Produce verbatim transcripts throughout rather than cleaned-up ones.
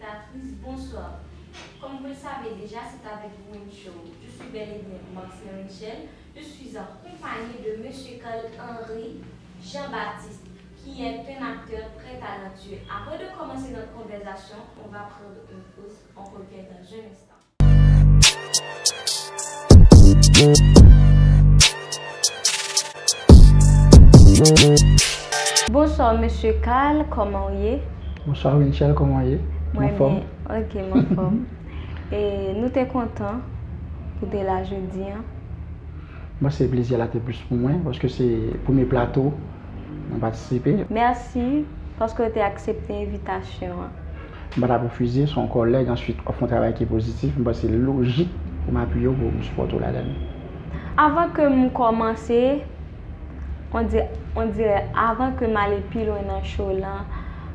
Actrice, bonsoir. Comme vous le savez déjà, c'est avec vous une show. Je suis bel et bien Marcelin Winchel. Je suis accompagnée de Monsieur Carl Henry Jean-Baptiste, qui est un acteur très talentueux. Avant de commencer notre conversation, on va prendre une pause. On revient dans un instant. Bonswa, mesye Carl, kòman w ye? Bonswa, Winchel, kòman w ye? Mwen anfòm. Byen. Ok, m anfòm. E nou te kontan pou te la jodi a. Bon, se plezi a la te plis pou mwen, paske se premye plato mwen patisipe. Mèsi paske w te aksepte envitasyon an. M pa t ap refize, se yon kòlèg, answit, w ap fè yon travay ki pozitif, m panse lojik pou m apiye w, pou m sipòte w ladan l. Avan ke m kòmanse, on di-, on dirè, avan ke m ale pi lwen nan show lan,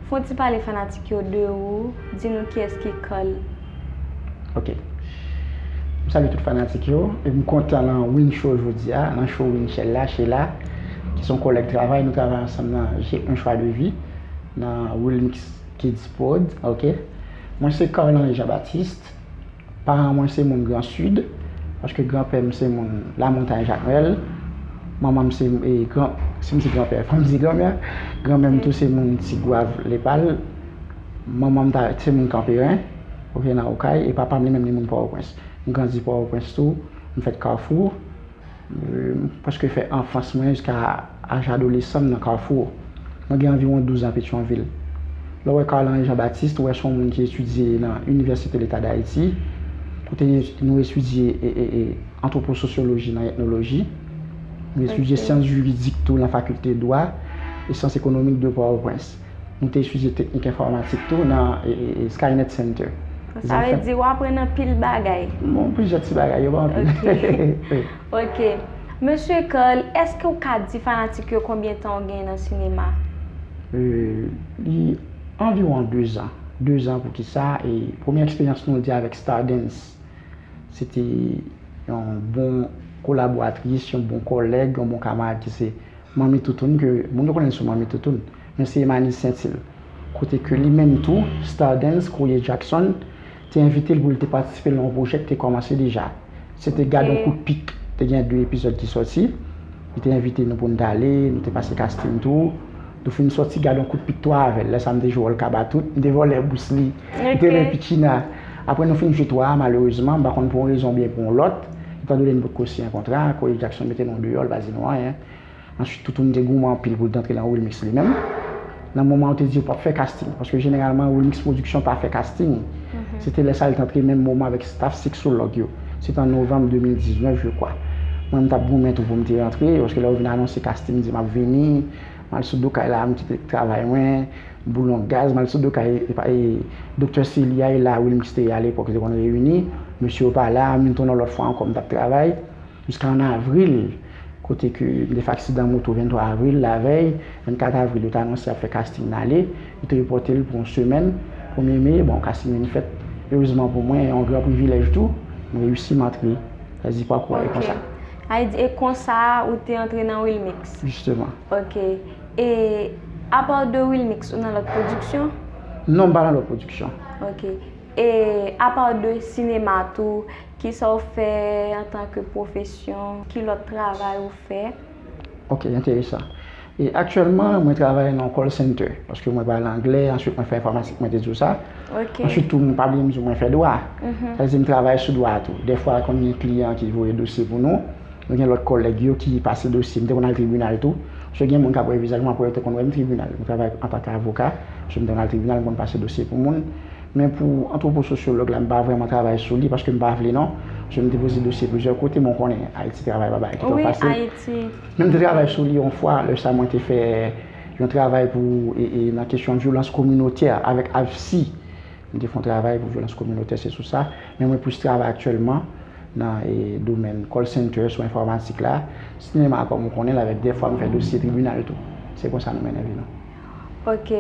fè yon ti pale fanatik yo de ou, di nou kiyès ki Carl. Ok. M salye tout fanatik yo, e m kontan nan Win Show jodi a, nan show Winchel la, Sheila, ki se yon kòlèg travay, nou travay ansanm nan J'ai un choix de vie, nan Wilmix Kids Prod, ok. Mwen se Carl Henry Jean Baptiste. Paran mwen se moun Gran Sid, paske granpè m se moun Lamontany Jakmèl. Manman m se, e, gran, si m di granpè, fò m di granmè. Granmè m tou se moun Tigwav Lepal. Manman m ta, se moun Kanperen, ok, nan Okay, e papa m li menm li moun Pòtoprens. M grandi Pòtoprens tou, m fèt Kafou. E, m prèske fè anfans mwen jiska aj adolesan m nan Kafou. Mwen gen anviwon douz an Petyonvil. Lè w wè Carl Henry Jean Baptiste, ou wè se yon moun ki etidye nan Inivèsite Leta d Ayiti, kote nou etidye, e, e, e, antwopososyoloji nan etnoloji. Nou etidye syans jiridik tou nan fakilte dwa e syans ekonomik de Pòtoprens. Nou te etidye teknik enfòmatik tou nan, e, e, e, Skynet Center. Sa vle di w aprann anpil bagay. Bon, plizyè ti bagay, yo pa anpil. Ok. Ok. Mesye Carl, èske w ka di fanatik yo konbyen tan w genyen nan sinema? E, li anviwon de zan. De zan poukisa? E premye eksperyans nou te avèk Stardance, se te yon bon kolaboratris, yon bon kòlèg, yon bon kamarad ki se Manmi Toutoun, ke moun yo konnen l sou Manmi Toutoun, men se Emmanuel Saintil. Kote ke li menm tou, Stardance, Courrier Jackson, te envite l pou l te patisipe nan yon pwojè ki te kòmanse deja. Se te Gad yon kout pik. Te gen de epizòd ki sòti. Li te envite nou pou n t ale, nou te pase casting tou. Nou fin sòti Gad yon kout pik twa avè l. Lè sa a m te jwe wòl Kabatout, m te vòlè Bruce Lee. M te len Pichina. Apre nou fin jwe twa a, malerezman, m pa konn pou yon rezon oubyen pou yon lòt, etan done n potko siyen kontra, Courrier Jackson mete nou deyò, l pa di nou anyen. Answit, Toutoun te goumen anpil pou l t antre nan Wilmix li menm. Nan moman yo te di yo p ap fè casting, paske jeneralman Wilmix Production pa fè casting. Se te lè sa l t antre menm moman avèk staff Sexologue yo. Se te an novanm de mil diznèf, je crois. Mwen, m t ap goumen tou pou m te rantre, paske lè yo vin anonse casting, m di m ap vini, m al sot do kay la, m kite travay mwen, boulon gaz, m al sot do kay, e, e, Doktè Celia e la Wilmix te ye alepòk, yo te konn reyini. Mesye yo pa la, m vin tounen yon lòt fwa ankò, m t ap travay. Jiska an avril, kote ke m te fè aksidan moto venntwa avril, lavèy, vennkat avril, yo te anonse y ap fè casting n ale, yo te repòte l pou yon semèn, premye me, bon, casting vin fèt. Erezman pou mwen, yon gran privilèj tou, m reyisi, m antre. Sa di pakou a e konsa. Sa vle di, e konsa ou te antre nan Wilmix? Jisteman. Ok. E apa de Wilmix, ou nan lòt pwodiksyon? Non, m pa nan lòt pwodiksyon. Ok. E apa de sinema tou, kisa w fè antanke pwofesyon? Ki lòt travay ou fè? Ok, enteresan. E aktyèlman, mwen travay nan yon call center, paske mwen pale anglè, answit mwen fè enfòmatik, mwen te di w sa. Ok. Answit tou, m pa bliye m di w mwen fè dwa. Mhm. Sa vle di m travay sou dwa tou. Dèfwa, konn gen kliyan ki voye dosye pou nou, nou gen lòt kòlèg yo ki pase dosye. M te konn al tribinal tou. Paske gen moun k ap wè vizaj mwen, apre yo te konn wè m tribinal. Mwen travay antanke avoka, paske m te konn al tribinal, m konn pase dosye pou moun. Men pou antwopososyològ la, m pa vrèman travay sou li, paske m pa vle non. Paske m depoze dosye plizyè kote, men w konnen, Ayiti travay pa bagay ki twò fasil. Wi, Ayiti. Men m te travay sou li yon fwa, lè sa mwen te fè yon travay pou, e, e, nan kesyon vyolans kominotè avèk AFSI. M te fè yon travay pou vyolans kominotè, se sou sa. Men mwen plis travay aktyèlman nan, e, domèn call center, sou enfòmatik la. Sinema, kòm ou konnen l, avèk dèfwa m fè dosye tribinal tou. Se konsa nou mennen vi nou. Ok.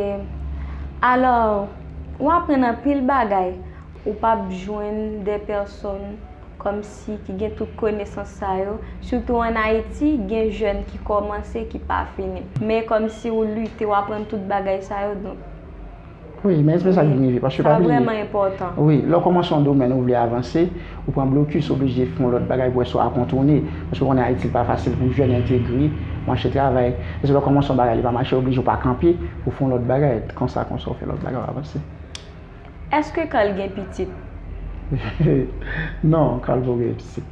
Alò, w aprann anpil bagay. Ou p ap jwenn de pèsòn kòmsi ki gen tout konesans sa yo. Sitou ann Ayiti, gen jèn ki kòmanse, ki pa fini. Men kòmsi ou lite, w aprann tout bagay sa yo, donk, Wi, men, men sa ki rive, paske pa bliye. Sa vrèman enpòtan. Wi, lè w kòmanse yon domèn ou vle avanse, ou pran blokis, oblije fè yon lòt bagay pou wè si w a kontounen. Paske w konnen Ayiti pa fasil pou jèn entegre, mache travay. Paske lè w kòmanse yon bagay, li pa mache, oblije w pa kanpe, pou fè yon lòt bagay. Konsa, konsa, w fè lòt bagay, w avanse. Èske Carl gen pitit? Non, Carl poko gen pitit.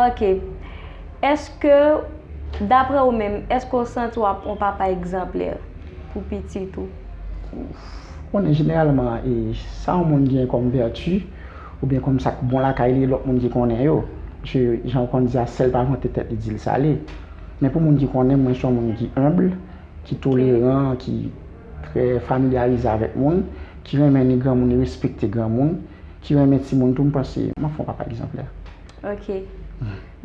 Ok. Èske, daprè ou menm, èske w santi w ap yon papa egzanplè pou pitit ou? Konnen jeneralman, e, sa yon moun gen kòm vèti, oubyen kòm sa k bon lakay li, lòt moun ki konnen yo. Paske, jan w konn di a, sèl pa vante tèt li di l sale. Men pou moun ki konnen, mwen se yon moun ki enb, ki toleran, ki trè familyarize avèk moun, ki renmen ni granmoun, li respekte granmoun, ki renmen timoun tou, m panse m ap fè yon papa egzanplè. Ok.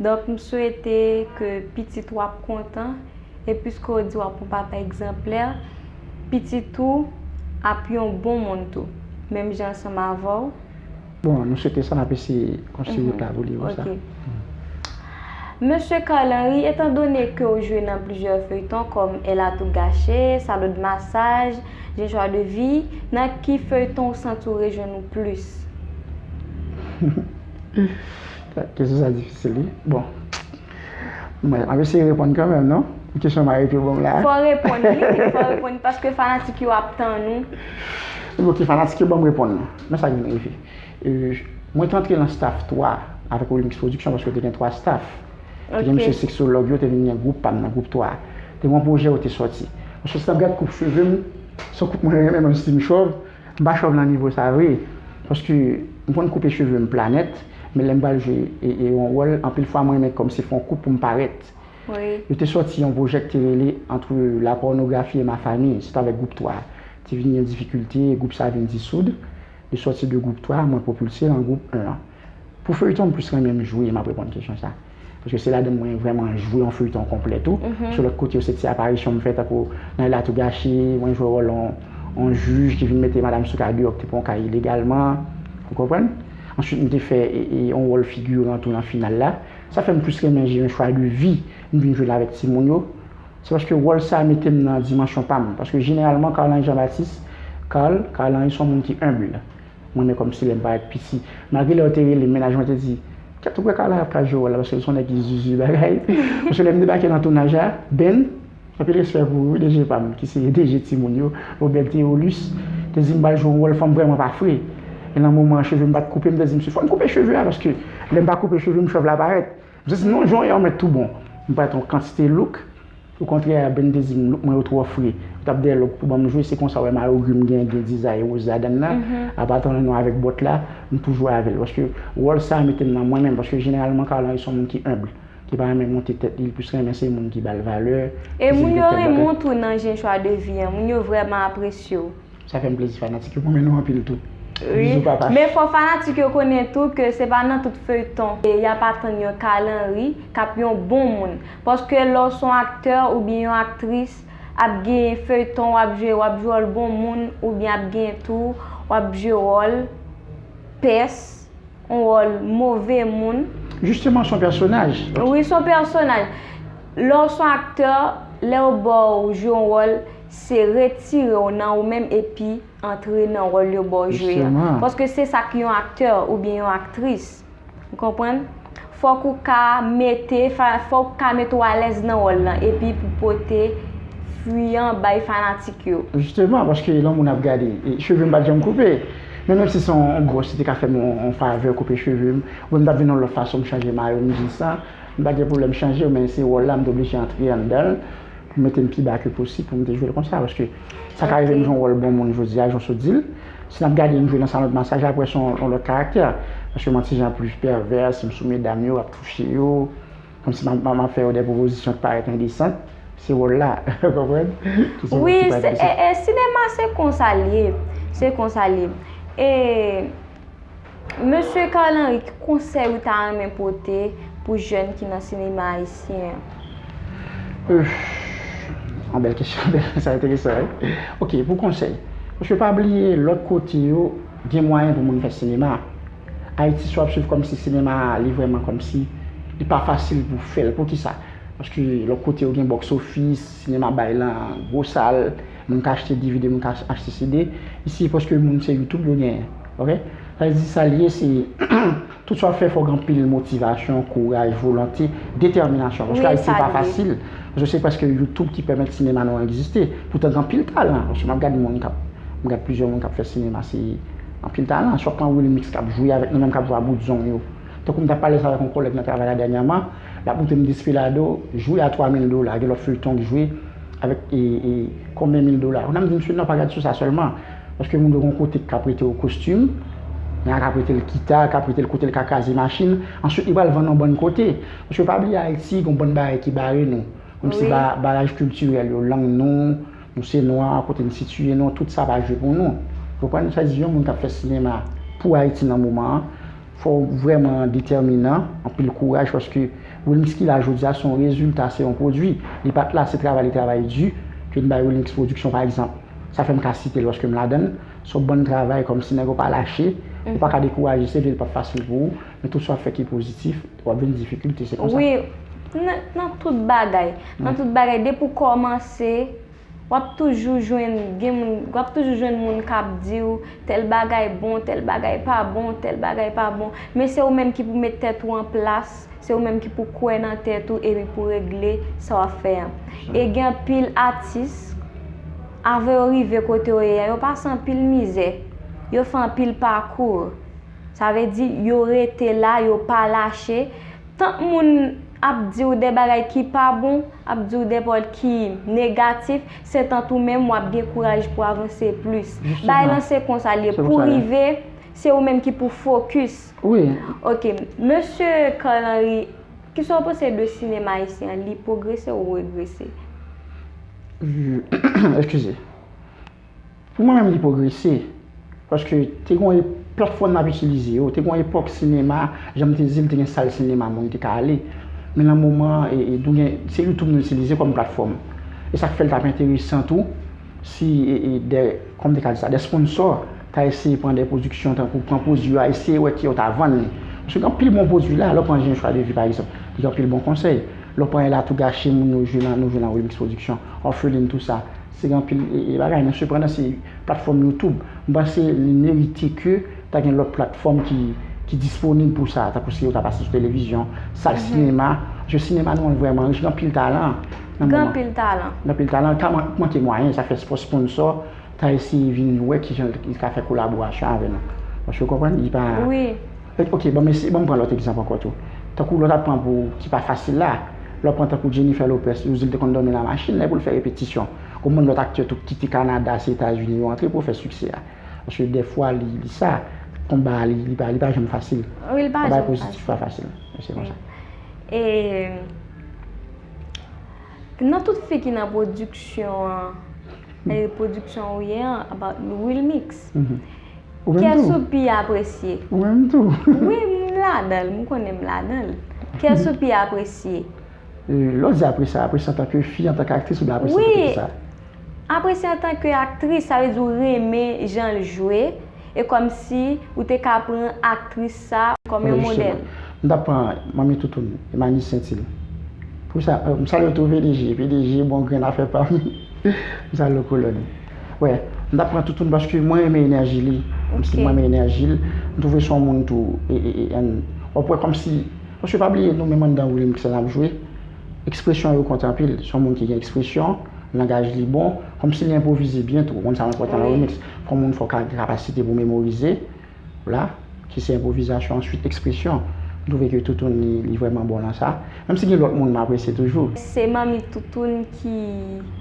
Donk, m swete ke pitit w ap kontan, e piske w di w ap yon papa egzanplè, pitit ou ap yon bon moun tou, menm jan ansanm avè w. Bon, nou swete sa, n ap eseye konstwi wout la pou li konsa. Ok. Mesye Carl Henry, etandone ke w jwe nan plizyè feyton kòm Elle a tout gâché, Salon de massage, J'ai choix de vie, nan ki feyton w santi w rejwenn ou plis? Kesyon sa difisil, wi. Bon. Mwen, m ap eseye reponn kanmenm, non? Kesyon Marie te ban m la. Fò w reponn, wi. Fò w reponn, paske fanatik yo ap tann ou. Ok, fanatik yo ban m reponn, non. Men sa ki vin rive. E, mwen te antre nan staff twa avèk Wilmix Production, paske te gen twa staff. Te gen mesye seksològ yo, te vin gen gwoup pa m nan, gwoup twa. Te gen yon pwojè yo te sòti. Paske si n ap gad koup cheve m, se yon koup mwen renmen, menm si m chòv, m pa chòv nan nivo sa vre. Paske m konn koupe cheve m pla nèt, men lè m pral jwe e, e yon wòl, anpil fwa mwen renmen kòmsi fè yon koup pou m parèt. Yo te sòti yon pwojè ki te rele Entre la pornographie et ma famille, se t avèk gwoup twa. Te vin gen difikilte, gwoup sa vin disoud. Li sòti de gwoup twa, mwen pwopilse nan gwoup en an. Pou feyton, m plis renmen m jwe, m ap reponn kesyon sa. Paske se ladan mwen vrèman jwe yon feyton konplè tou. Sou lòt kote yo, se ti aparisyon m fè, tankou nan Elle a tout gâché, mwen jwe wòl yon, yon jij ki vin mete Madam Souka deyò ki te pran yon kay ilegalman. Ou konprann? Answit, m te fè e, e, yon wòl figiran tou nan final la. Sa fè m plis renmen jwe yon chwa de vi, m vin jwe l avèk timoun yo. Se paske wòl sa a mete m nan dimansyon pa m. Paske jeneralman, Carl Henry Jean Baptiste, Carl, Carl Henry se yon moun ki enb. Mwen menm kòmsi lè m parèt piti. Malgre lè yo te rele m, mennaj mwen te di, kèt ou kwè Carl Henry ap ka jwe wòl la, paske l se yon nèg ki zuzu bagay. Paske lè m debake nan tounaj la, Ben, anpil respè pou ou, wi, D J pa m, ki se D J timoun yo, Robert Théolus, te di m pral jwe yon wòl fanm vrèman pa fre. E nan moman an, cheve m pa t koupe, m te di misye, fò m koupe cheve a, paske lè m pa koupe cheve m, chèv la parèt. Misye di, non, jan w ye a, w mèt tou bon. M parèt yon kantite look. Okontrè, Ben te di m, look mwen yo twò fre. Ou t ap dèyè lòk pou ban m jwe, se konsa w wè Mario-Grim gen, gen dizay woz ladan l la. Apa talon nou avèk bòt la, m toujou avè l. Paske wòl sa a mete m nan mwen menm. Paske jeneralman, Carl Henry se yon moun ki enb, ki pa renmen monte tèt li, li plis renmen se moun ki ba l valè. E moun yo renmen w tou nan J'ai choix de vie an, moun yo vrèman apresye w. Sa fè m plezi, fanatik yo, m renmen nou anpil tou. Wi. Men fò fanatik yo konnen tou ke se pa nan tout feyton e y ap atann yon Carl Henry k ap yon bon moun. Paske lè w se yon aktè oubyen yon aktris, ap gen feyton w ap jwe, w ap jwe wòl bon moun oubyen ap gen tou w ap jwe wòl pès, yon wòl move moun. Jisteman, se yon pèsonaj. Wi, se yon pèsonaj. Lè w se yon aktè, lè yo ba w jwe yon wòl, se retire w nan ou menm epi antre nan wòl yo ba w jwe a. Paske se sa k yon aktè oubyen yon aktris. Ou konprann? Fòk ou ka mete, fòk ou ka mete w alèz nan wòl lan epi pou pote fwi an bay fanatik yo. Jisteman, paske lè yon moun ap gade, e, cheve m pa t janm koupe. Men menm si se yon, yon bòs, li te ka fè m yon, yon favè, koupe cheve m, oubyen m t ap vin yon lòt fason, m chanje mayo, m di sa, m pa gen pwoblèm chanje, men se wòl la, m te oblije antre anndan l, pou m mete m pi ba ke posib, pou m te jwe l konsa, paske sa ka rive m jwe yon wòl bon moun jodi a, jan w sot di l. Si n ap gade m jwe nan salon de masaj, apre se yon, yon lòt karaktè, paske m yon ti jan plis pèvè, si m sou medam yo, ap touche yo, kòmsi m ap, m ap fè yo de pwopozisyon ki parèt endesan, se wòl la, ou konprann? Wi, se, e, e, sinema se konsa l ye, se konsa l ye. E, Mesye Carl Henry, ki konsèy ou ta renmen pote pou jèn ki nan sinema ayisyen an? Yon bèl kesyon, sa enteresan, wi. Ok, pou konsèy. Paske pa bliye, lòt kote yo, gen mwayen pou moun fè sinema. Ayiti, si w ap swiv kòmsi sinema a, li vrèman kòmsi, li pa fasil pou fè l. Poukisa? Paske lòt kote yo gen box office, sinema bay lan gwo sal, Moun ka achte D V D, moun ka achte C D. Isi, paske moun se YouTube yo genyen. Ok? Sa vle di sa l ye, se tout sa w ap fè, fò w gen anpil motivasyon, kouraj, volonte, detèminasyon. Paske Ayiti pa fasil. Paske se prèske YouTube ki pèmèt sinema nou an egziste. Poutan gen anpil talan. Paske m ap gade moun k ap, m gade plizyè moun k ap fè sinema, se anpil talan. Si w ap pran Wilmix k ap jwe avèk nou menm k ap jwe a bout zong yo. Tankou m t ap pale sa avèk yon kòlèg nan travay la dènyèman, l ap montre m Desperado jwe a twa mil dola, gen lòt feyton k jwe avèk e, e, konbyen mil dola. Kounye a m di misye non, pa gade sou sa sèlman. Paske moun yo gen yon kote k ap rete yo kostim, men a k ap rete l kita, k ap rete l kote l ka kraze machin, answit li pral vann yon bann kote. Paske pa bliye Ayiti, gen yon bann bagay ki bare nou. Kòmsi ba, baraj kiltirèl yo, lang nou, nou se nwa, kote n sitiye nou, tout sa pa jwe pou nou. Ou konprann? Sa di yon moun k ap fè sinema pou Ayiti nan moman an, fò w vrèman detèminan, anpil kouraj, paske Wilmix ki la jodi a, se yon rezilta, se yon pwodui. Li pa t la, se travay li travay di. Ke n bay Wilmix Production, pa egzanp. Sa fè m ka site l, paske m ladan l. Se yon bann travay, kòmsi nèg yo pa lache, ou pa ka dekouraje, se vre li p ap fasil pou ou, men tout sa w ap fè ki pozitif, w ap jwenn difikilte, se konsa. Wi, nan, nan tout bagay, nan tout bagay, depi w kòmanse, w ap toujou jwenn, gen moun, w ap toujou jwenn moun k ap di w tèl bagay bon, tèl bagay pa bon, tèl bagay pa bon. Men se ou menm ki pou met tèt ou an plas, se ou menm ki pou kwè nan tèt ou epi pou regle sa w ap fè an. E gen anpil atis, avan yo rive kote yo ye a, yo pase anpil mizè, yo fè anpil pakou. Sa vle di, yo rete la, yo pa lache. Tank moun ap di w de bagay ki pa bon, ap di w de pawòl ki negatif, se tank ou menm w ap gen kouraj pou avanse plis. Bagay lan se konsa l ye. Pou rive, se ou menm ki pou fokis. Wi. Ok, mesye Carl Henry, kisa w panse de sinema ayisyen an? Li pwogrese ou regrese? Eskize. Pou mwen menm, li pwogrese. Paske te gen yon e-, platfòm n ap itilize yo. Te gen yon epòk sinema, jan m te di l, te gen sal sinema moun te ka ale. Men nan moman an, e, e, nou gen, se YouTube nou itilize kòm platfòm. E sa k fè l t ap enteresan tou, si, e, e, de, kòman m te ka di sa, de sponsò ta eseye pran de pwodiksyon, tankou pran pwodui a, eseye wè ki yo ta vann li. Paske gen anpil bon pwodui la, lè w pran Jean Joshua Devy, pa egzanp, li gen anpil bon konsèy. Lè w pran Ela Tou Gache, moun yo jwe nan, nou jwe nan Wilmix Production, Orpheline, tou sa. Se gen anpil e, e bagay, men sepandan se platfòm YouTube. M panse li merite ke ta gen lòt platfòm ki, ki disponib pou sa, tankou si yo ta pase sou televizyon, sal sinema. Paske sinema nou an vrèman rich, gen anpil talan nan moman. Gen anpil talan. Gen anpil talan, ta man-, manke mwayen, sa fè spò-, sponsò ta eseye vin wè kijan li ka fè kolaborasyon avè nou. Paske w konprann, li pa... Wi. Ok, ban m eseye, ban m pran lòt egzanp ankò tou. Tankou lè w t ap pran pou ki pa fasil la, lè w pran tankou Jennifer Lopez, yo di l te konn dòmi nan machin lè pou l fè repetisyon. Konbyen lòt aktè tou ki kite Kanada, se Etazini yo antre pou fè siksè a. Paske dèfwa li, li sa, konba a li, li pa, li pa janm fasil. Wi, li pa janm fasil. Konba pozitif pa fasil. Se konsa. E nan tout fi ki nan pwodiksyon an, e pwodiksyon ou ye an, about Wilmix. Ou menm tou. Kiyès ou pi apresye? Ou menm tou. Wi, m ladan l, m konnen m ladan l. Kiyès ou pi apresye? E, lè w di apresye, apresye antanke fi, antanke aktris, oubyen apresye antanke kisa? Wi. Apresye antanke aktris, sa vle di w renmen jan l jwe, e kòmsi ou te ka pran aktris sa kòm yon modèl. Ok, jisteman. M t ap pran Manmi Toutoun, Emmanuelle Saintil. Pou sa, euh, m salye tou P D G. P D G, bon grenn afè pa m. M salye w kolòn. Wè, m t ap pran Toutoun paske mwen renmen enèji li. Kòmsi mwen renmen enèji l. M twouve se yon moun tou, e, e, e, and, w ap wè kòmsi, paske pa bliye, nou menm anndan Wilmix la n ap jwe. Ekspresyon yo konte anpil. Se yon moun ki gen ekspresyon, langaj li bon, kòmsi li enpwovize byen tou. Ou konn sa enpòtan nan remix. Fò moun fò ka gen kapasite pou memorize, la, ki se enpwovizasyon, answit ekspresyon. M twouve ke Toutoun li, li vrèman bon nan sa. Menm si gen lòt moun m apresye toujou. Se Manmi Toutoun ki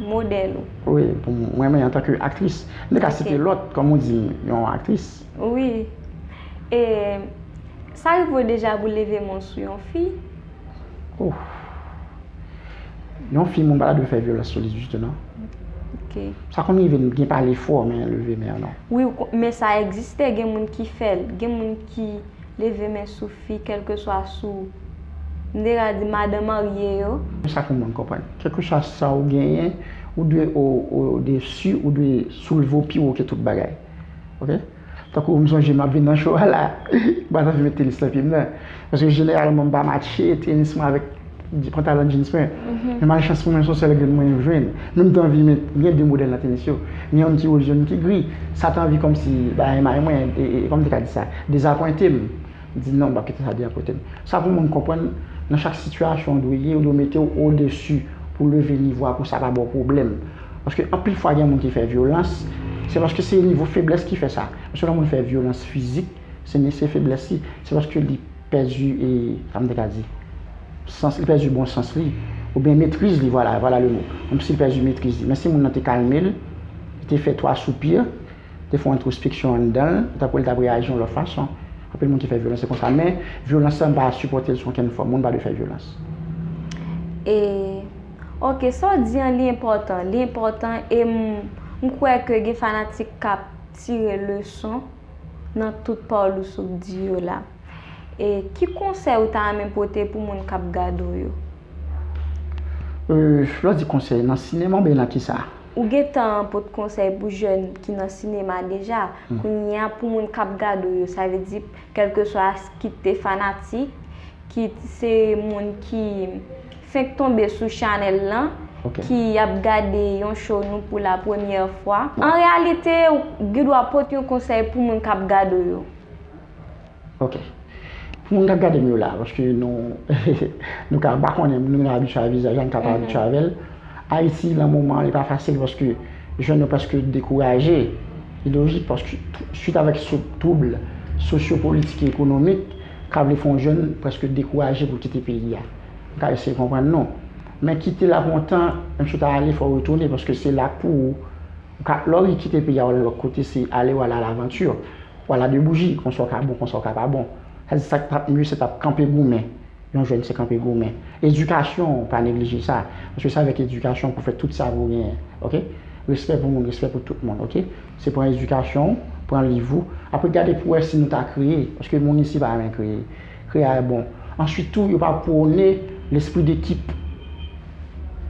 modèl ou? Wi, pou mwen, mwen antanke aktris. M te ka site lòt, kòm ou di, yon aktris. Wi. E sa rive w deja pou leve men w sou yon fi? Oh. Yon fi, moun pa ta dwe fè vyolans sou li ditou, non. Ok. Sa konn rive n gen pale fò, men leve men an, non. Wi, men sa egziste, gen moun ki fè l. Gen moun ki leve men sou fi, kèlkeswa sou, m te ka di madan marye yo. Sa pou moun konprann. Kèlkeswa sa w genyen, ou dwe o, o desi, ou dwe soulve w pi wo ke tout bagay. Ok? Tankou m sonje m ap vin nan show a la, m pa t anvi met tenis nan pye m nan. Paske jeneralman m pa matche tenis mwen avèk pantalan jeans mwen. Men malchans pou mwen, se yon sèl grenn mwen jwenn. Men m te anvi met, m gen de modèl nan tenis yo. M gen youn ki woz, youn ki gri. Sa te anvi kòmsi bay may mwen, e, e, kòman m te ka di sa, dezapwente m. M di non, m p ap kite sa dezapwente m. Sa pou moun konprann, nan chak sitiyasyon ou dwe ye, ou dwe mete w odesi pou leve nivo a, pou sa pa ba w pwoblèm. Paske anpil fwa gen moun ki fè vyolans, se paske se nivo feblès ki fè sa. Paske lè moun fè vyolans fizik, se, se feblès li. Se paske li pèdi, e, kòman m te ka di, sans, li pèdi bon sans li, oubyen metriz li, vwala, vwala le mo. Kòmsi li pèdi metriz li. Men si moun nan te kalme l, li te fè twa soupi, te fè yon entwospeksyon anndan l, tankou l t ap reyaji yon lòt fason. Anpil moun ki fè vyolans, se konsa. Men, vyolans la, m pa sipòte l sou okenn fòm. Moun pa dwe fè vyolans. E, ok, sa w di an, li enpòtan. Li enpòtan e m, m kwè ke gen fanatik k ap tire leson nan tout pawòl ou sot di yo la. E ki konsèy ou ta renmen pote pou moun k ap gade w yo? E, lè w di konsèy, nan sinema oubyen nan kisa? Ou gentan pot konsèy pou jèn ki nan sinema deja. Kounye a, pou moun k ap gade w yo, sa vle di, kèlkeswa kit te fanatik, kit se moun ki fenk tonbe sou chanèl lan, ki ap gade yon show nou pou la premyè fwa. An reyalite, ou gen dwa pote yon konsèy pou moun k ap gade w yo. Ok. Pou moun k ap gade m yo la, paske nou, nou ka pa konnen, nou gen abitye a vizaj la, nou ka pa abitye avè l. Ayiti, nan moman an, li pa fasil paske jèn yo prèske dekouraje. Li lojik paske swit avèk sou twoub sosyopolitik e ekonomik, ka vle fè yon jèn prèske dekouraje pou l kite peyi a. M ka eseye konprann nou. Men kite la pou yon tan, menm si w ta ale, fò w retounen paske se la k pou ou. Ou ka, lè w kite peyi a, w al lòt kote, se ale w al alavanti. W al a de bouji, konsa w ka bon, konsa w ka pa bon. Sa di sa k t ap mye, se t ap kanpe goumen. Yon jèn se kanpe goumen. Edikasyon, pa neglije sa. Paske se avèk edikasyon pou fè tout sa pou w genyen. Ok? Respè pou moun, respè pou tout moun. Ok? Se pran edikasyon w, pran liv ou. Apre gade pou w wè si nou ta kreye. Paske moun isi pa renmen kreye. Kreye a bon. Answit tou, yo pa pwone lespri dekip.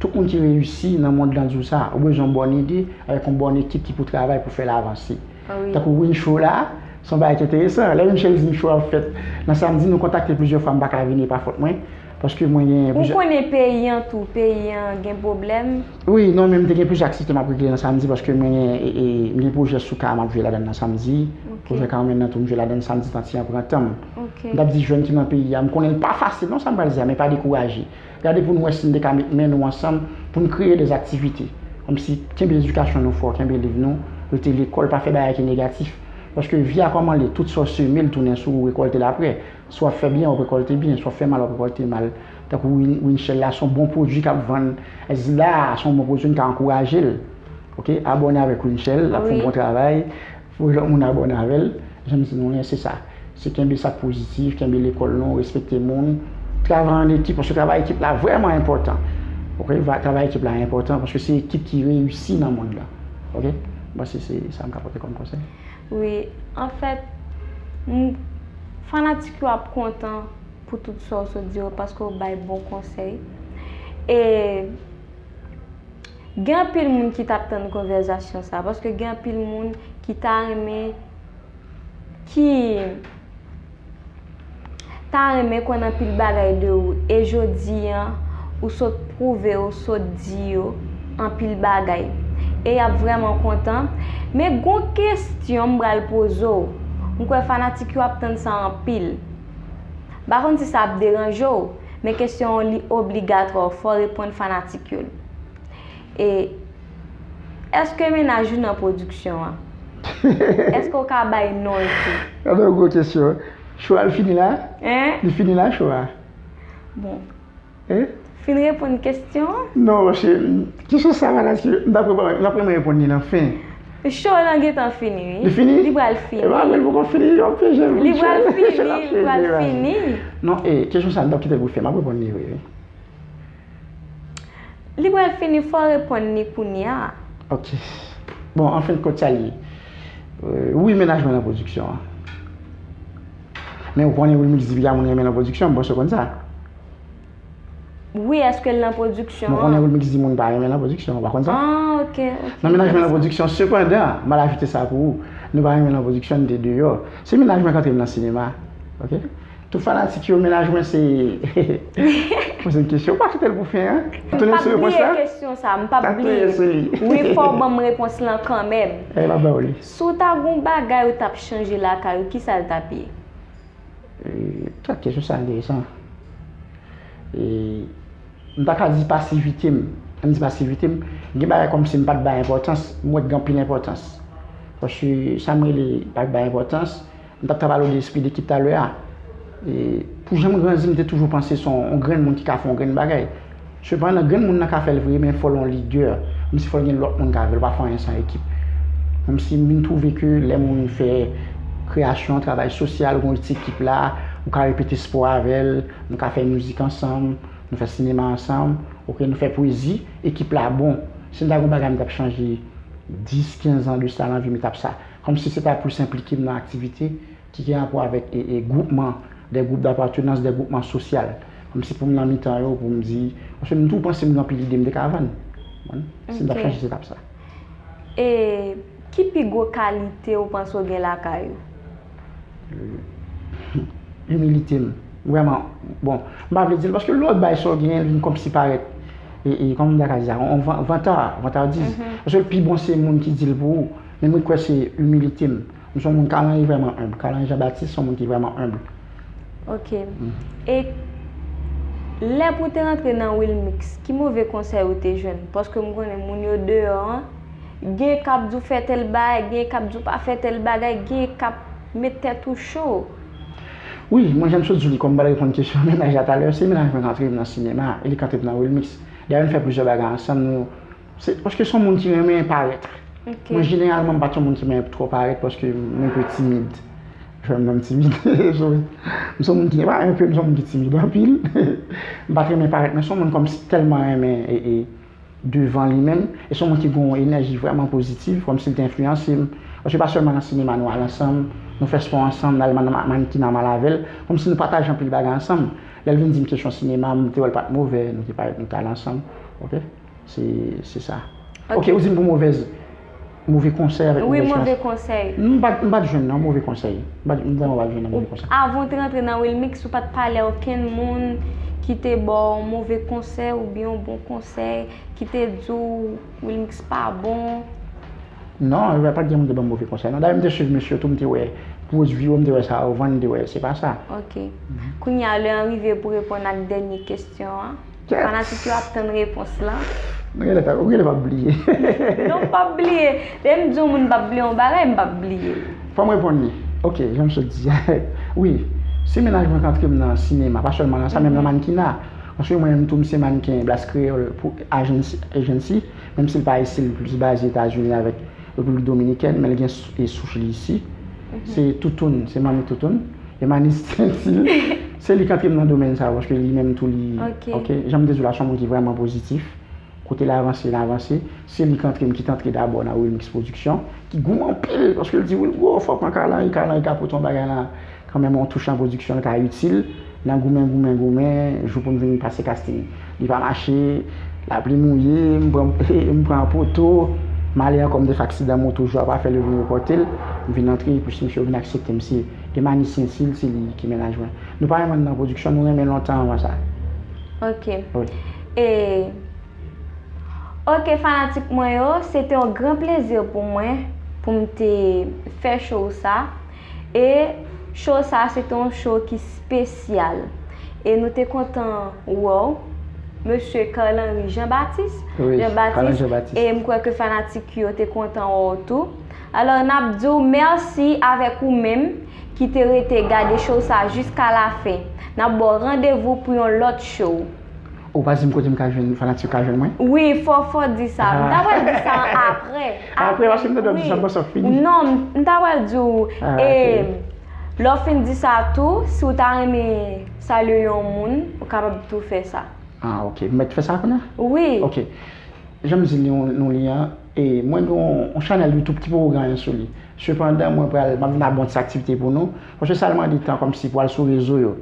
Tout moun ki reyisi nan mond lan di w sa, ou bezwen yon bòn ide avèk yon bòn ekip ki pou travay pou fè l avanse. Tankou Win Show la, se yon bagay ki enteresan. Lè Winchell di m show ap fèt nan samdi, nou kontakte plizyè fwa, m pa ka vini, e pa fòt mwen. Paske mwen gen plizyè. Ou konnen peyi an tou, peyi an gen pwoblèm. Wi, non, men m te gen plizyè aktivite m ap regle nan samdi paske mwen gen, e, e, m gen pwojè sou ka m ap jwe ladan l nan samdi. Pwojè Carmen nan tou, m jwe ladan l samdi, tanti an pran tan m. M t ap di jèn ki nan peyi a, m konnen l pa fasil non sa m pral di a, men pa dekouraje. Gade pou n wè si n te ka met men nou ansanm pou n kreye de aktivite. Kòmsi kenbe edikasyon nou fò, kenbe liv nou, rete lekòl, pa fè bagay ki negatif. Paske vi a kòman l ye, tout sa w seme, l tounen sou ou, rekòlte l aprè. Si w ap fè byen, w ap rekòlte byen, si w ap fè mal, w ap rekòlte mal. Tankou Win, Winchell la, se yon bon pwodui k ap vann. Zla, se yon bon pwodui, n ka ankouraje l. Ok, abòne avèk Winchell, l ap fè yon bon travay. Fò lòt moun abòne avè l. Jan m di nou an, se sa. Se kenbe sa k pozitif, kenbe lekòl nou, respekte moun. Travay an ekip, paske travay ekip la vrèman enpòtan. Ok, travay ekip la enpòtan paske se ekip ki reyisi nan mond lan. Ok, m panse se sa m ka pote kòm konsèy. Wi, anfèt, m, fanatik yo ap kontan pou tout sa w sot di yo paske w bay bon konsèy. E Gen anpil moun ki t ap tann konvèsasyon sa, paske gen anpil moun ki ta renmen, ki ta renmen konn anpil bagay de ou, e jodi an, ou sot pwouve, ou sot di yo anpil bagay. E y ap vrèman kontan. Men gon kesyon m pral poze w. M kwè fanatik yo ap tann sa anpil. M pa konn si sa ap deranje w, men kesyon an li obligatwa, fò w reponn fanatik yo l. E, èske mennaj ou nan pwodiksyon an? Èske w ka bay non l tou? Gade yon gwo kesyon. Show a l fini la? Hein? Li fini la, show a? Bon. Hein? Fin reponn kesyon an? Non, paske kesyon sa a, paske m t ap reponn, m t ap renmen reponn li nan fen. Show lan gentan fini, wi. Li fini? Li pral fini. E pa vre, l poko fini, w ap fè jèm. Li pral fini, li pral fini. Non, e, kesyon sa a, m t ap kite l pou l fè, m ap reponn li vre, wi. Li pral fini, fò w reponn li kounye a. Ok. Bon, anfendkont, sa l ye. Euh, wi, mennaj mwen nan pwodiksyon an. Men ou konnen Wilmix di piga moun renmen nan pwodiksyon, m panse w konn sa. Wi, èske l nan pwodiksyon an? Mwen konnen Wilmix di moun pa renmen nan pwodiksyon, ou pa konn sa? Ah, ok, ok. Nan mennaj mwen nan pwodiksyon, sepandan, m al ajoute sa pou ou, nou pa renmen nan pwodiksyon, nou te deyò. Se mennaj mwen k antre m nan sinema, ok? Tout fanatik yo, mennaj mwen se poze m kesyon. Ou pa kite l pou fen an? Tounen sou repons la? M p ap bliye kesyon sa, m p ap bliye. Wi, fò w ban m repons lan kanmenm. Si w ta gen yon bagay ou t ap chanje lakay ou, kisa l t ap ye? Tout kesyon sa enteresan. M ta ka di pasivite m. Lè m di pasivite m, gen bagay kòmsi m pa t bay enpòtans, m wè k gen anpil enpòtans. Paske sa m rele pa t bay enpòtans, m t ap ta pale w de espri dekip talè a. Pou jan m grandi, m te toujou panse se yon grenn moun ki ka fè yon grenn bagay. Sepandan, grenn moun nan ka fè l vre, men fò l yon lidè. Kòmsi fò l gen lòt moun k avè l, ou pa fè anyen san ekip. Kòmsi m vin twouve ke lè moun fè kreyasyon, travay sosyal, ou gen yon ti ekip la, ou ka repete spò avè l, nou ka fè mizik ansanm, nou fè sinema ansanm, oke, nou fè pwezi, ekip la bon. Si m ta gen yon bagay m t ap chanje dis, kenz an de sa nan vi m, e t ap sa. Kòmsi se ta plis enplike m nan aktivite ki gen rapò avèk e, e, gwoupman, de gwoup dapatenans, de gwoupman sosyal. Kòmsi pou m nan mitan yo, pou m di, paske m toujou panse m gen anpil ide m te ka vann. Konprann? Si m t ap chanje, se t ap sa. E ki pi gwo kalite ou panse w gen lakay ou? Imilite m. Vrèman, bon, m pa vle di l, paske lè w bay sa w genyen, l vin kòmsi parèt, e, e, kòman m ta ka di sa, yon van-, vanta, vantardiz. Paske l pi bon se moun ki di l pou ou. Men mwen kwè se imilite m. M se yon moun, Carl Henry vrèman enb. Carl Henry Jean Baptiste se yon moun ki vrèman enb. Ok. E lè pou w te rantre nan Wilmix, ki move konsèy ou te jwenn? Paske m konnen moun yo deyò an, gen k ap di w fè tèl bagay, gen k ap di w pa fè tèl bagay, gen k ap met tèt ou cho. Wi, mwen, jan m sot di w li, kòm m pral reponn kesyon mennaj la talè, se mennaj mwen k antre m nan sinema, e li k antre m nan Wilmix. Dayè, nou fè plizyè bagay ansanm, nou, se, paske se yon moun ki renmen parèt. Mwen, jeneralman, m pa t yon moun ki renmen twò parèt, paske mwen enpe timid. Jwenn m nan m timid. Sorry. M se yon moun ki, pa enpe, m se yon moun ki timid anpil. M pa t renmen parèt, men se yon moun kòmsi tèlman renmen, e, e, devan li menm. E se yon moun ki gen yon enèji vrèman pozitiv, kòmsi l te enfliyanse m. Paske pa sèlman nan sinema nou al ansanm, nou fè spò ansanm, n al nan ma-, mannequinat m al avè l, kòmsi nou pataje anpil bagay ansanm. Lè l vin di m kesyon sinema, m te wè l pa t move, nou te parèt, nou t al ansanm. Ok? Se, se sa. Ok, ou di m pou movèz, move konsèy avèk move chans. Wi, move konsèy. M pa, m pa t jwenn nan move konsèy. M pa, m vrèman pa t jwenn nan move konsèy. Avan w te rantre nan Wilmix, ou pa t pale a okenn moun ki te ba w move konsèy oubyen yon bon konsèy, ki te di w Wilmix pa bon? Non, e pa, pa t gen moun te ban m move konsèy. Non, dayè, m te swiv mesye yo tou, m te wè pwodui yo, m te wè sa yo vann, m te wè, se pa sa. Ok. Kounye a, lè an rive pou reponn ak dènye kesyon an. Fanatik yo ap tann repons lan. Ou genlè pa, ou genlè p ap bliye. Non, m p ap bliye. Depi m di yon moun m p ap bliye yon bagay, m p ap bliye l. Fò m reponn li. Ok, jan m sot di a. Wi, se mennaj mwen k antre m nan sinema, pa sèlman nan sa, menm nan mannequinat. Paske mwen menm tou, m se mannken Blast Creole pou Agency, Agency, menm si l pa isit, l plis baze Etazini avèk Repiblik Dominikèn, men l gen sou-, e souch li isi. Se Toutoun, se Manmi Toutoun. E Manis Sentil, se li k antre m nan domèn sa, paske li menm tou li, ok, jan m te di w la, se yon moun ki vrèman pozitif. Kote l avanse, l avanse. Se li k antre m, ki t antre dabò nan Wilmix Production, ki goumen anpil, paske l di, "Wilgo, fò w pran Carl Henry, Carl Henry ka pote yon bagay la, kanmenm yon touch nan pwodiksyon, l ka itil." Nan goumen, goumen, goumen, jou pou m vin pase casting. Li pa mache, lapli mouye, m pran, m pran poto, m ale ankò, m te fè aksidan moto, jou a pa fè, yo vin repòte l, m vin antre, epi misye yo vin aksepte m. Se Emani Sentil, se li ki mennaj mwen. Nou pa renmen nan pwodiksyon, nou renmen lontan anvan sa. Ok. Wi. E, ok, fanatik mwen yo, se te yon gran plezi pou mwen, pou m te fè show sa. E show sa, se te yon show ki espesyal. E nou te kontan wè w, mesye Carl Henry Jean Baptiste. Wi, Jean Baptiste, Carl Henry Jean Baptiste. E m kwè ke fanatik yo te kontan wè w tou. Alò, n ap di w mèsi avèk ou menm ki te rete gade show sa jiska lafen. N ap ba w randevou pou yon lòt show. Ou pa di m kote m ka jwenn, fanatik yo ka jwenn mwen? Wi, fò, fò di sa. M ta pral di sa apre. Apre, paske m tande w ap di sa, m panse w fini. Non, m ta pral di w, e, lè w fin di sa tou, si w ta renmen salye yon moun, ou kapab tou fè sa. Ah, ok. M mèt fè sa kounye a? Wi. Ok. Jan m di nou, nou li an, e mwen gen yon, yon chanèl YouTube ki poko gen anyen sou li. Sepandan, mwen pral, m ap vin ak bon ti aktivite pou nou. Paske sa l mande tan kòmsi pou al sou rezo yo.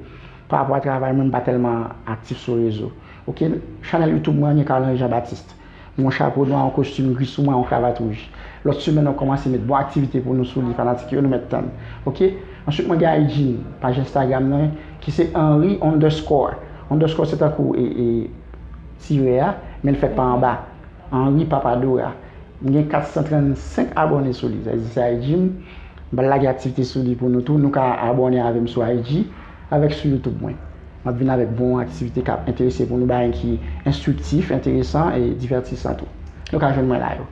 Pa rapò a travay mwen, m pa tèlman aktif sou rezo. Ok, chanèl YouTube mwen an gen Carl Henry Jean Baptiste. M gen yon chapo nwa, yon kostim gri sou mwen, yon kravat wouj. Lòt semèn, nou kòmanse met bon aktivite pou nou sou li, fanatik yo, nou mèt tann. Ok? Answit, mwen gen I G, paj Instagram nan, Ki se Henry underscore. Underscore se tankou e, e, tirè a, men l fèt pa anba. Henry Papadora. M gen kat san trannsenk abòne sou li. Sa vle di se I G m. M pral lage aktivite sou li pou nou tou. Nou ka abòne avè m sou I G avèk sou YouTube mwen. M ap vin avèk bon aktivite k ap enterese pou nou, bagay ki enstriktif, enteresan e divètisan tou. Nou ka jwenn mwen la yo.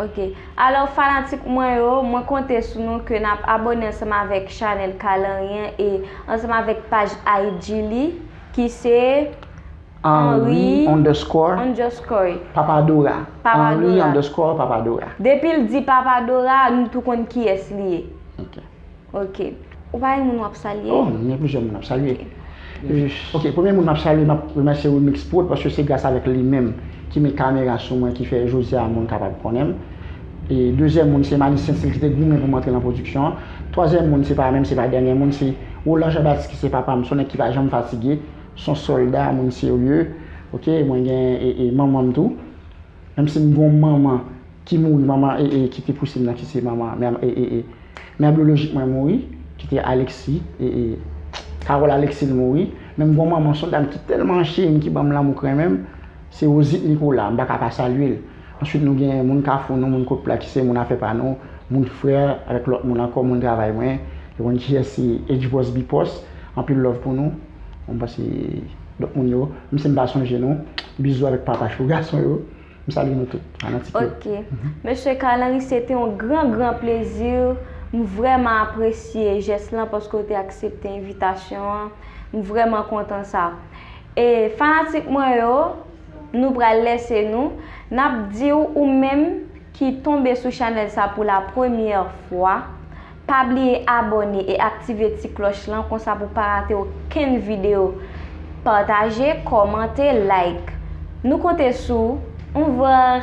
Ok. Alò, fanatik mwen yo, mwen konte sou nou ke n ap abòne ansanm avèk chanèl Kalanri an e ansanm avèk paj I G li, ki se Henry Henry underscore underscore Papadora. Papadora. Henry underscore Papadora. Depi l di Papadora, nou tou konn kiyès li ye. Ok. Ok. Ou pa gen moun w ap salye? Oh, gen plizyè moun ap salye. Ok, premye moun m ap salye, m ap remèsye Remix Prod paske se gras avèk li menm ki met kamera sou mwen, ki fè jodi a moun kapab konnen m. E dezyèm moun se Malis Sensil ki te goumen pou m antre nan pwodiksyon an. Twazyèm moun se pa menm, se pa dènye moun, se Roland Jean Baptiste ki se papa m, se yon nèg ki pa janm fatige, se yon sòlda, moun serye. Ok, mwen gen e, e manman m tou. Menm si m gen yon manman ki mouri, manman e, e, ki te pouse m nan, ki se manman mè, e, e, e, mè byolojik mwen mouri, ki te Alexis, e, e, Carole Alexis l mouri. Men m gen yon manman, se yon dam ki tèlman cheri m, ki ban m lanmou, k renmen m, se Rosit Nicolas, m pa ka pa salye l. Answit, nou gen moun Kafou, nou, moun Kot Pla, ki se moun afè pa nou, moun frè avèk lòt moun ankò, moun travay mwen, yo konn kiyès se H Boss Bipos, anpil love pou nou. Mwen panse lòt moun yo, menm si m pa sonje nou, bizou avèk papa cho gason yo. M salye nou tout, fanatik yo. Ok. Mesye Carl Henry, se te yon gran, gran plezi. M vrèman apresye jès lan paske w te aksepte envitasyon an. M vrèman kontan sa. E fanatik mwen yo, nou pral lèse nou. N ap di w, ou menm ki tonbe sou chanèl sa pou la premyè fwa, pa bliye abòne e aktive ti klòch lan, konsa pou pa rate okenn videyo. Pataje, kòmante, like. Nou konte sou ou. Au revoir.